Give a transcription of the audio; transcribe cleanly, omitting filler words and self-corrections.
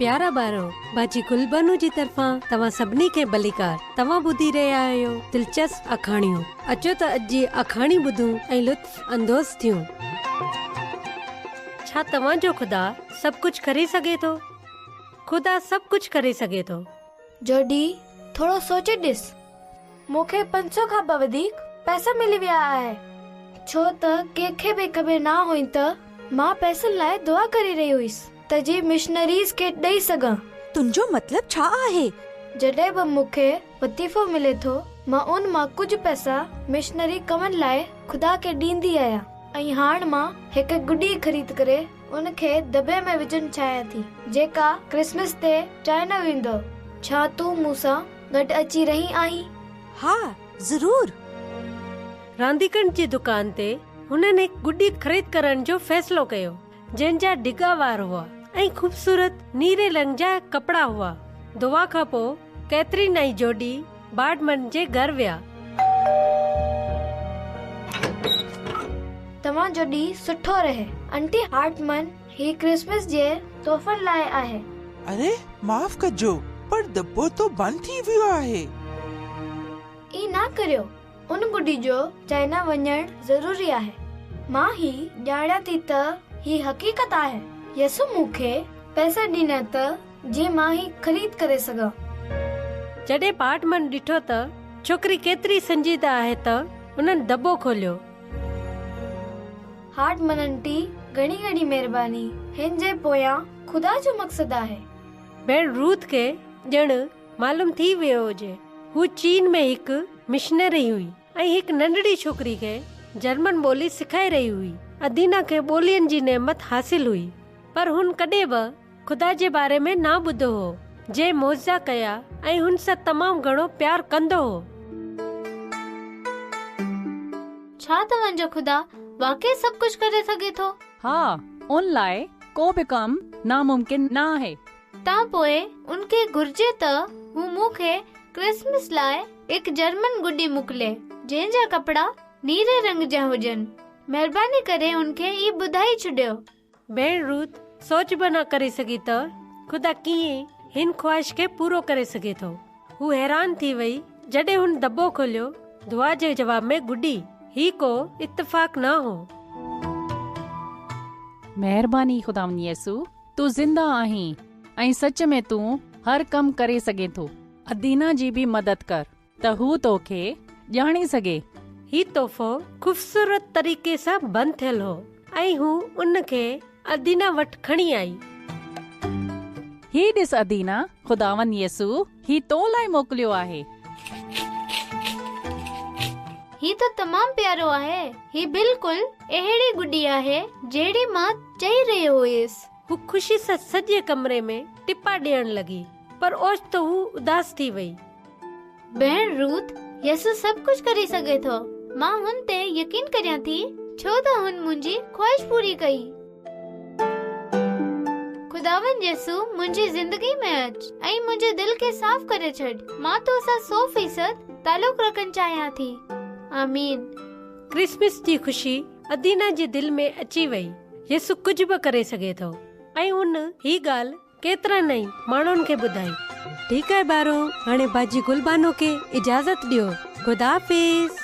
پيارا ٻارو، باجي گلبانو جي طرفان توهان سڀني کي ڀليڪار. توهان ٻڌي رهيا آهيو دلچسپ آکاڻيون. اچو ته اڄ جي آکاڻي ٻڌون ۽ لطف اندوز ٿيون. ڇا توهان جو خدا سڀ ڪجهه ڪري سگهي ٿو؟ خدا سڀ ڪجهه ڪري سگهي ٿو. جوڊي، ٿورو سوچي ڏس. مون کي 500 کان به وڌيڪ پئسا ملي ويا آهي. ڇو ته ڪنهن کي به خبر نه هئي ته مان پئسن لاء دعا ڪري رهي هيس ته جيئن مشنريز کي ڏئي سگهان. تنهنجو مطلب ڇا آهي؟ جڏهن به مون کي وظيفو ملي ٿو، مان ان مان ڪجهه پئسا مشنري ڪمن لاء خدا کي ڏيندي آهيان ۽ هاڻ مان هڪ گڏي خريد ڪري ان کي دٻي ۾ وجهڻ چاهيان ٿي، جيڪا ڪرسمس تي چائنا ويندو. ڇا تون مون سان گڏ اچي رهي آهين؟ ها، ضرور. رانديڪن جي دڪان تي هنن هڪ گڏي خريد ڪرڻ جو فيصلو ڪيو، جنهن جا ڊگها وار هئا ۽ خوبصورت نيري رنگ جا ڪپڙا هئا. دعا کان پوء ڪيٿرين ۽ جوڊي بارڊمن جي گهر ويا. توهان جو ڏينهن سٺو رهي، انٽي هارٽمن. هي ڪرسمس جي تحفن لاء آهي. اري معاف ڪجو پر دٻو ته بند ٿي ويو آهي. ائين نه ڪريو، ان گڏي جو چائنا وڃڻ ضروري آهي. مان هي ڄاڻان ٿي ته هي حقيقت آهي. يسوع مون کي پئسا ڏنا ته جيئن مان هي خريد ڪري سگهان. جڏهن پارٽمن ڏٺو ته ڇوڪري ڪيتري سنجيده آهي ته انهن دٻو کوليو. هارٽمن انٽي، گهڻي گهڻي مهرباني. هن جي پويان خدا جو مقصد آهي. ڀيڻ روٿ کي ڄڻ معلوم ٿي ويو هجي. هوء چين ۾ هڪ مشنري هئي ۽ هڪ ننڍڙي ڇوڪري کي جرمن ٻولي سکائي رهي هئي. ادينا کي ٻولين جي نعمت حاصل هئي، پر هن ڪڏهن به خدا جي باري ۾ نه ٻڌو هو، جنهن معجزا ڪيا ۽ هن سان تمام گهڻو پيار ڪندو هو. ڇا توهان جو خدا واقعي سڀ ڪجهه ڪري سگهي ٿو؟ ها، ان لاء ڪو به ڪم ناممڪن نه آهي. ته پوء ان کي گهرجي ته هو مون کي ڪرسمس لاء هڪ جرمن گڏي موڪلي، جنهن جا ڪپڙا نيري رنگ جا هجن. مهرباني ڪري ان کي هي ٻڌائي ڇڏيو. ڀيڻ روٿ سوچ به نه ڪري سگهي ته خدا ڪيئن هن خواهش کي پورو ڪري سگهي ٿو. هوء حيران ٿي وئي جڏهن هن دٻو کوليو. دعا جي جواب ۾ گڏي. هي ڪو اتفاق نه هو. مهرباني خداوند يسوع، تون زنده آهين ۽ سچ ۾ تون هر ڪم ڪري سگهين ٿو. ادينا جي به مدد ڪر. ته هو توکي ڄاڻي سگهي. هي تحفو خوبصورت طريقي سان بند ٿيل هو ۽ هو ان کي ادينا وٽ کڻي آئي. هي ڏس ادينا، خداوند يسوع هي تو لاء موڪليو آهي. هي ته تمام پيارو آهي. هي بلڪل اهڙي گڏي آهي جهڙي مان چئي رهيو هيس. هوء خوشي سان سڄي ڪمري ۾ ٽپا ڏيڻ لڳي، پر اوچتو هوء اداس ٿي وئي. ڀيڻ روٿ، يسوع سڀ ڪجهه ڪري سگهي ٿو. مان هن تي يقين ڪريان ٿي، ڇو ته هن منهنجي خواهش پوري ڪئي. خداوند يسوع، منهنجي زندگي ۾ اچ ۽ منهنجي دل کي صاف ڪري ڇڏ. مان تو سان سو فيصد تعلق رکڻ چاهيان ٿي. آمين. ڪرسمس جي خوشي ادينا جي دل ۾ اچي وئي. يسوع ڪجهه به ڪري سگهي ٿو ۽ هن هي ڳالهه ڪيترن ئي ماڻهن کي ٻڌائي. ٺيڪ آهي ٻارو، هاڻي باجي گل بانو کي اجازت ڏيو. خدا حافظ.